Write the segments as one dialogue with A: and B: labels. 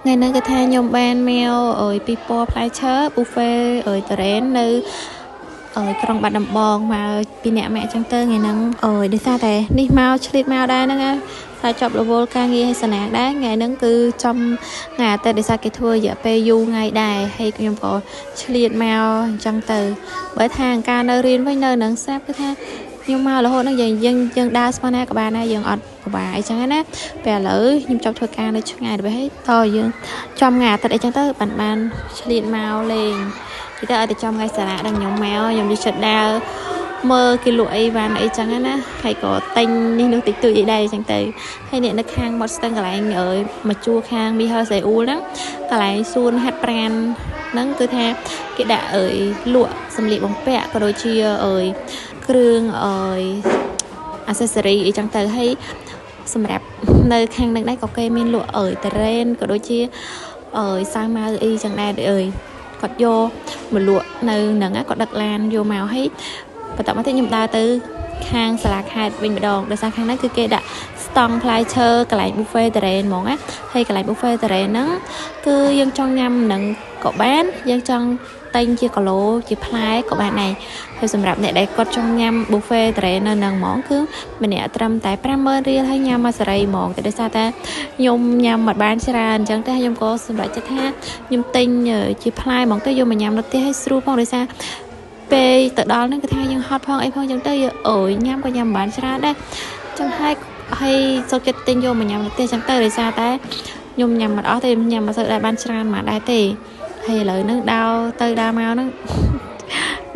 A: ថ្ងៃហ្នឹងគឺថាខ្ញុំបានមកអើយពីពណ៌ផ្លែឈើ buffet អើយតរ៉េននៅអើយក្រុងបាត់ដំបងមកពីអ្នកម៉ាក់ចឹងទៅថ្ងៃហ្នឹងអើយដោយសារតែនេះមកឆ្លៀតមកដែរហ្នឹងណាតែចប់រវល់ការងារឲ្យសណាងដែរថ្ងៃហ្នឹងគឺចំថ្ងៃអាទិត្យដោយសារគេធ្វើរយៈពេលយូរថ្ងៃដែរហើយខ្ញុំក៏ឆ្លៀតមកអញ្ចឹងទៅបើថាការនៅរៀនវិញនៅនឹងស្រាប់គឺថាខ្ញុំមករហូតហ្នឹងយើងយើងយើងដើរស្មានណាក៏បានដែរយើងអត់ពិបាកអីចឹងណាពេលឥឡូវខ្ញុំចប់ធ្វើការនៅឆ្ងាយទៅហើយតយើងចំថ្ងៃអាទិត្យអីចឹងទៅបានបានឆ្លៀតមកលេងគេទៅឲ្យតែចំថ្ងៃសារៈដល់ខ្ញុំមកខ្ញុំយកចិត្តដើរមើលគេលក់អីវ៉ាន់អីចឹងណាហើយក៏ទិញនេះនោះតិចតួចអីដែរចឹងទៅហើយអ្នកនៅខាងមាត់ស្ទឹងកន្លែងអើយមកជួខាងមីហលសៃអ៊ូលហ្នឹងកន្លែងសួនហាត់ប្រានហ្នឹងគឺថាគេដាក់អើយលក់សម្លៀកបំពាក់ក៏ដូចជាអើយគ្រឿងអើយ accessory អីចឹងទៅហើយសម្រាប់នៅខាងនឹងដែរក៏គេមានលក់អើយតរ៉េនក៏ដូចជាអើយសាវម៉ាវអីចឹងដែរអើយគាត់យកមកលក់នៅហ្នឹងគាត់ដឹកឡានយកមកហើយបន្តមកទៀតខ្ញុំដើរទៅខាងសាលាខេត្តវិញម្ដងដោយសារខាងហ្នឹងគឺគេដាក់ស្តង់ផ្លែឈើកន្លែង buffet តរ៉េនហ្មងណាហើយកន្លែង buffet តរ៉េនហ្នឹងគឺយើងចង់ញ៉ាំហ្នឹងក៏បានយើងចង់ទិញជាគីឡូជាផ្លែក៏បានដែរហើយសម្រាប់អ្នកដែលគាត់ចង់ញ៉ាំ buffet តរ៉េននៅហ្នឹងហ្មងគឺម្នាក់ត្រឹមតែ50000រៀលហើយញ៉ាំមកសេរីហ្មងតែដោយសារតែខ្ញុំញ៉ាំមិនបានច្រើនអញ្ចឹងតែខ្ញុំក៏សម្រេចចិត្តថាខ្ញុំទិញជាផ្លែហ្មងទៅយកមកញ៉ាំនៅផ្ទះឲ្យស្រួលផងដោយសារពេលទៅដល់ហ្នឹងគឺថាយើងហត់ផងអីផងអញ្ចឹងទៅអូយញ៉ាំក៏ញ៉ាំមិនបានច្រើនដែរចឹងហើយហើយសុខចិត្តទិញយកមកញ៉ាំនៅផ្ទះចឹងទៅដោយសារតែខ្ញុំញ៉ាំមិនអស់ទេញ៉ាំមិនសូវដែរបានច្រើនមកដែរទេហើយឥឡូវហ្នឹងដើរទៅដើរមកហ្នឹង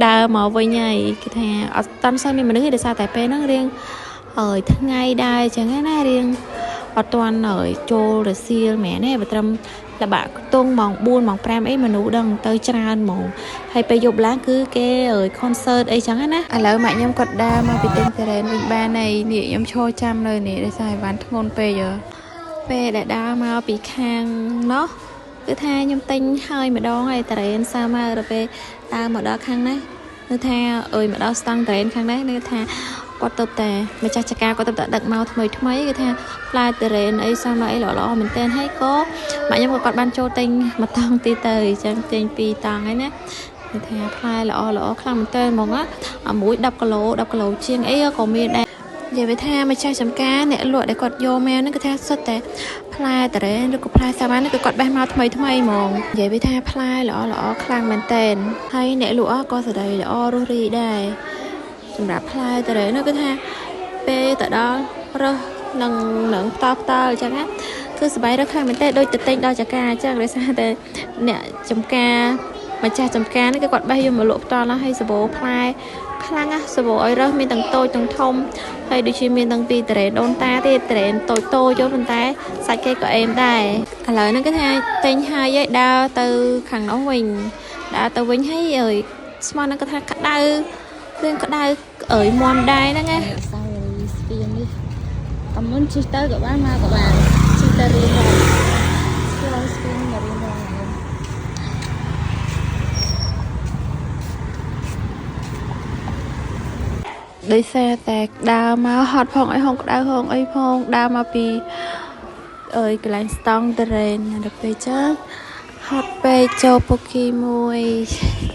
A: ដើរមកវិញហើយគេថាអត់តាន់សូវមានមនុស្សទេដោយសារតែពេលហ្នឹងរៀងហើយថ្ងៃដែរអញ្ចឹងណារៀងអត់ទាន់ហើយចូលរសៀលមែនទេបើត្រឹមលបាក់ខ្ទង់ម៉ោង4ម៉ោង5អីមនុស្សដឹងទៅច្រើនហ្មងហើយពេលយប់ឡើងគឺគេអើយ concert អីចឹងណាឥឡូវម៉ាក់ខ្ញុំគាត់ដើរមកពីទិញតរ៉េនវិញបានហើយនេះខ្ញុំឈរចាំនៅនេះដោយសារឲ្យបានធ្ងន់ពេកពេលដែលដើរមកពីខាងនោះគឺថាខ្ញុំទិញហើយម្ដងហើយតរ៉េនសាមកដល់ពេលដើរមកដល់ខាងនេះគឺថាអើយមកដល់ស្តង់តរ៉េនខាងនេះគឺថាគាត់ទៅតែម្ចាស់ចការគាត់ទៅតែដឹកមកថ្មីថ្មីគឺថាផ្លែតរ៉េនអីសាមកអីល្អល្អមែនតើហើយក៏ម៉ាក់ខ្ញុំក៏គាត់បានចូលទិញមួយតង់ទៀតទៅអញ្ចឹងទិញពីរតង់ហើយណាគឺថាផ្លែល្អល្អខ្លាំងមែនតើហ្មងណាមួយ10គីឡូ10គីឡូជាងអីក៏មានដែរនិយាយថាម្ចាស់ចំការអ្នកលក់ដែលគាត់យកមកហ្នឹងគឺថាសុទ្ធតែផ្លែតរ៉េនឬក៏ផ្លែសាវ៉ាហ្នឹងគឺគាត់បេះមកថ្មីថ្មីហ្មងនិយាយថាផ្លែល្អល្អខ្លាំងមែនតែនហើយអ្នកលក់ក៏សដីល្អរស់រាយដែរសម្រាប់ផ្លែតរ៉េននោះគឺថាពេលទៅដល់រើសនឹងនឹងផ្តល់ផ្តល់អញ្ចឹងណាគឺសប្បាយរើសខ្លាំងមែនទេដូចទៅទិញដល់ចការអញ្ចឹងដោយសារតែអ្នកចំការម្ចាស់ចំការនេះគឺគាត់បេះយកមកលក់ផ្ទាល់ហើយសបោផ្លែខ្លាំងណាស់សបោឲ្យរើសមានទាំងតូចទាំងធំហើយដូចជាមានទាំងពីតរ៉េនដូនតាទេតរ៉េនតូចតូចចូលប៉ុន្តែសាច់គេក៏អេមដែរឥឡូវហ្នឹងគឺថាទិញហើយឯងដើរទៅខាងនោះវិញដើរទៅវិញហើយអើយស្មានហ្នឹងគឺថាក្តៅរឿងក្តៅអើយមន់ដែរហ្នឹងណា
B: អសាវរីយ៍ស្ពាននេះតែមុនជិះទៅក៏បានមកក៏បានជិះទៅរៀនរងឆ្លងស្ពានមករៀនរងហ្នឹង
A: ដោយសារតែដើរមកហត់ផងអីហងក្តៅហងអីផងដើរមកពីអើយកន្លែងស្តង់តរ៉េនដល់ពេលចឹងហត់ពេកចូលពុគីមួយ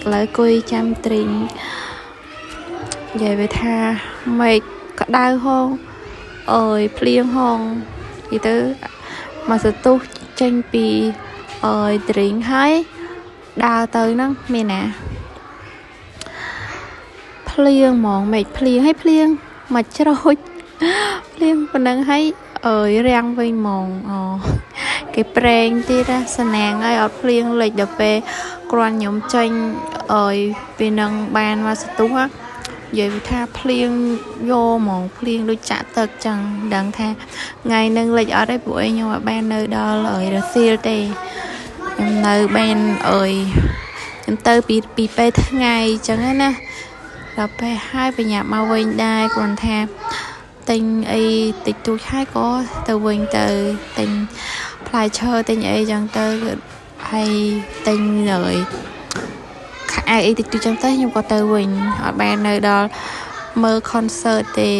A: កន្លែងគុយចាំទ្រីងនិយាយវាថាមេឃក្តៅហងអើយភ្លៀងហងនិយាយទៅមកសន្ទុះចេញពីអើយទ្រីងហើយដើរទៅហ្នឹងមានណាភ្លៀងហ្មងមេឃភ្លៀងហើយភ្លៀងមកច្រូចភ្លៀងប៉ុណ្ណឹងហើយអើយរាំងវិញហ្មងអូគេប្រេងទៀតណាសណាងហើយអត់ភ្លៀងលិចដល់ពេលគ្រាន់ខ្ញុំចេញអើយពីនឹងបានមកសន្ទុះនិយាយថាភ្លៀងយកហ្មងភ្លៀងដូចចាក់ទឹកចឹងដឹងថាថ្ងៃនឹងលិចអត់ទេពួកឯងខ្ញុំអត់បាននៅដល់អើយរសៀលទេខ្ញុំនៅបានអើយខ្ញុំទៅពីពេលថ្ងៃចឹងណាដល់ពេលហើយបញ្ញាប់មកវិញដែរគ្រាន់ថាទិញអីតិចតួចហើយក៏ទៅវិញទៅទិញផ្លែឈើទិញអីចឹងទៅហើយទិញហើយខោអាវអីតិចតួចចឹងទៅខ្ញុំក៏ទៅវិញអត់បាននៅដល់មើល concert ទេ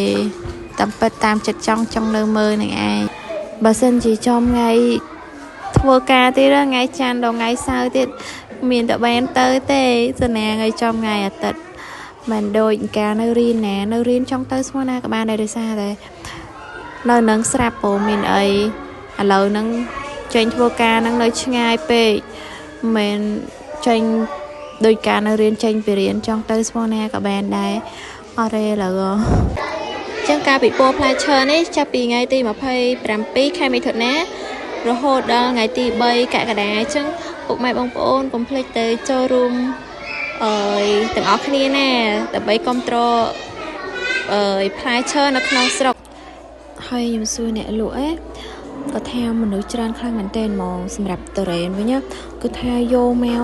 A: តាមពិតតាមចិត្តចង់ចង់នៅមើលនឹងឯងបើសិនជាចំថ្ងៃ ធ្វើការទៀតថ្ងៃច័ន្ទដល់ថ្ងៃសៅរ៍ទៀតមានតែបានទៅទេសនាថ្ងៃចំថ្ងៃអាទិត្យមិនដូចការនៅរៀនណានៅរៀនចង់ទៅស្មោះណាក៏បានដែរដោយសារតែនៅនឹងស្រាប់ព្រោះមានអីឥឡូវហ្នឹងចេញធ្វើការហ្នឹងនៅឆ្ងាយពេកមិនចេញដោយការនៅរៀនចេញពីរៀនចង់ទៅស្មោះណាក៏បានដែរអត់ទេឥឡូវចឹងការពិព័រណ៍ផ្លែឈើនេះចាប់ពីថ្ងៃទី27ខែមិថុនារហូតដល់ថ្ងៃទី3កក្កដាអញ្ចឹងពុកម៉ែបងប្អូនកុំភ្លេចទៅចូលរួមអើយទាំងអស់គ្នាណាដើម្បីគ្រប់គ្រងអើយផ្លែឈើនៅក្នុងស្រុកហើយខ្ញុំសួរអ្នកលក់ឯងគាត់ថាមនុស្សច្រើនខ្លាំងមែនទែនហ្មងសម្រាប់តរ៉េនវិញគឺថាយកមក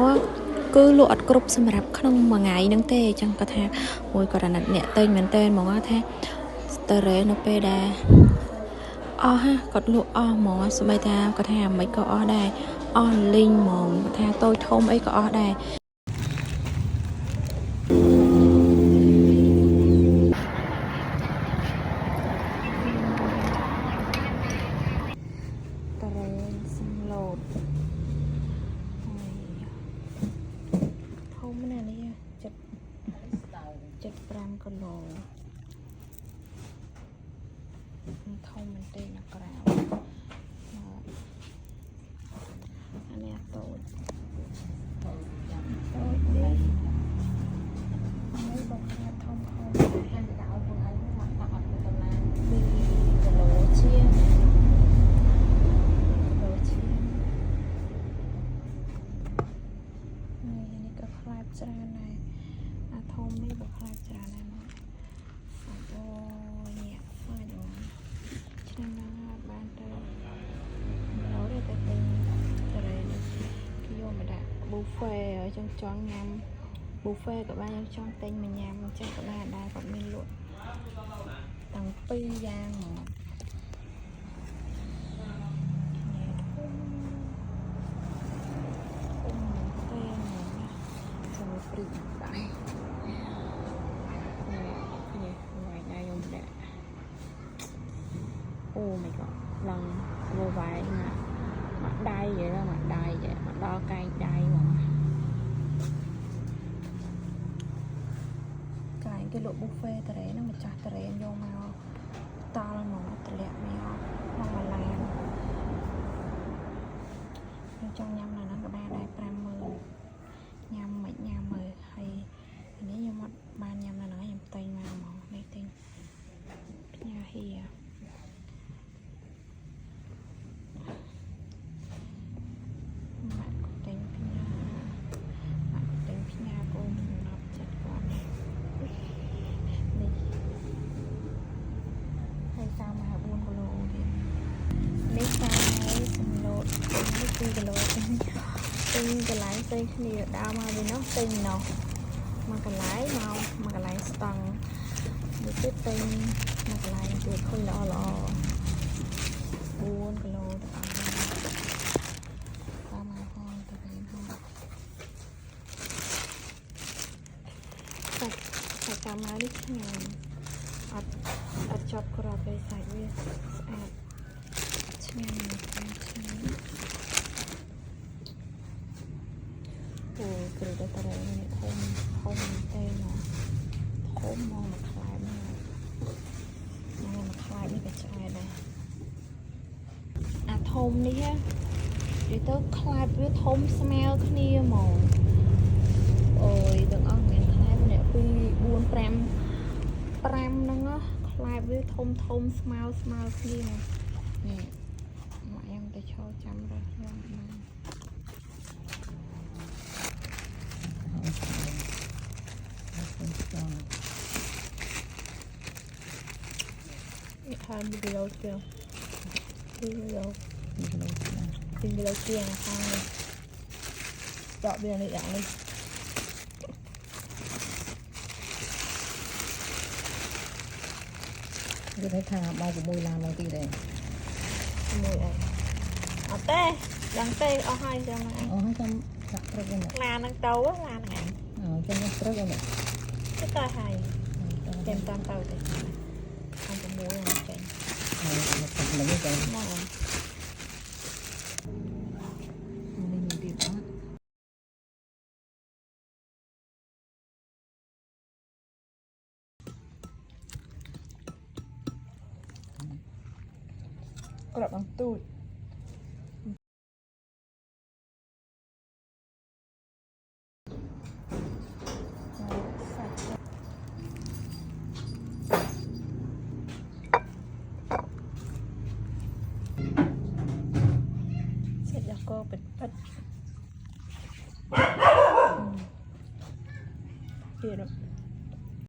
A: គឺលក់អត់គ្រប់សម្រាប់ក្នុងមួយថ្ងៃហ្នឹងទេអញ្ចឹងគាត់ថាមួយគាត់អាណិតអ្នកទិញមែនទែនហ្មងថាតរ៉េននៅពេលដែលអស់ហាគាត់លក់អស់ហ្មងសម្បីថាគាត់ថាមិនក៏អស់ដែរអស់លីងហ្មងគាត់ថាតូចធំអីក៏អស់ដែរតរ៉េនសំឡូតធំណាស់នេះ75គីឡូធំមែនទេនៅក្រៅអានេះតូចតូចនេះនេះបងខាធំធំហើយដាក់ឲ្យបងឯងមកដាក់អត់មានតំណាង2គីឡូជាងគីឡូជាងនេះក៏ខ្លាបច្រើនដែរអាធំនេះក៏ខ្លាបច្រើនដែរមកសាច់អូញាក់សាច់អូឆ្នាំហ្នឹងបានទៅឡូវតែទិញតរ៉េនេះគេយកមកដាក់ buffet ឲ្យចង់ចង់ញ៉ាំ buffet ក៏បានចង់ទិញមកញ៉ាំចេះក៏បានដែរគាត់មានលក់តាំងពីរយ៉ាងហ្មងធំធំមែនទេចូលព្រីកដៃនេះនេះដៃខ្ញុំដាក់អូ my god ឡើងvô vàng មកដៃvậy đó មកដៃvậy មកដល់កែងដៃហ្មងកន្លែងគេលក់ buffet តរ៉េហ្នឹងម្ចាស់តរ៉េយកមកតល់ហ្មងតម្លាក់មកក្នុងមួយឡានខ្ញុំចង់ញ៉ាំនៅហ្នឹងក៏បានដែរ50000ញ៉ាំមិនញ៉ាំមើលហើយនេះខ្ញុំអត់បានញ៉ាំនៅហ្នឹងខ្ញុំទិញមកហ្មងនេះទិញផ្ញើហៀម៉ាក់ក៏ទិញផ្ញើម៉ាក់ក៏ទិញផ្ញើកូនសំណប់ចិត្តគាត់នេះហើយសាមក4គីឡូទៀតនេះសាហើយសំឡូតនេះ2គីឡូទិញទិញកន្លែងផ្សេងគ្នាដើរមកវិញនោះទិញនោះមកកន្លែងមកមកកន្លែងស្តង់មួយទៀតទិញមកកន្លែងទៀតឃើញល្អល្អ4គីឡូទាំងអស់តាមមកផងទៅវិញផងសាច់សាច់តាមមកនេះឆ្ងាញ់អត់អត់ជាប់ក្របទេសាច់វាស្អាតឆ្ងាញ់ឆ្ងាញ់អូគឺដល់តរ៉េនេះធំធំមែនទេមកធំមកមួយខ្លែបនេះមកមួយខ្លែបនេះក៏ឆ្អែតដែរអាធំនេះនិយាយទៅខ្លែបវាធំស្មើគ្នាហ្មងអូយទាំងអស់មានខ្លែបនេះ2 4 5 5ហ្នឹងខ្លែបវាធំធំស្មើស្មើគ្នានេះមកខ្ញុំទៅឈរចាំរើសយកបាន នេះ2គីឡូជាង2គីឡូ2គីឡូជាងហើយដកវានេះដាក់នេះ
C: គេថាម៉ោង6ឡានមកទីដែរ
A: មួយអីអត់ទេដឹងទេអស់ហើយចាំហ្នឹងឯង
C: អូហើយចាំដាក់ព្រឹកវិញ
A: ឡានហ្នឹងទៅឡានហ្នឹងឯង
C: អឺចាំព្រឹកវិញ
A: ទៅទៅហើយចាំតាមទៅទេតាម6ហ្នឹងចេញ
C: អឺមកហ្នឹងចាំ
A: មក
D: ក្របដល់ទូចសាច់សាច់ដល់កពិតពិតទៀត។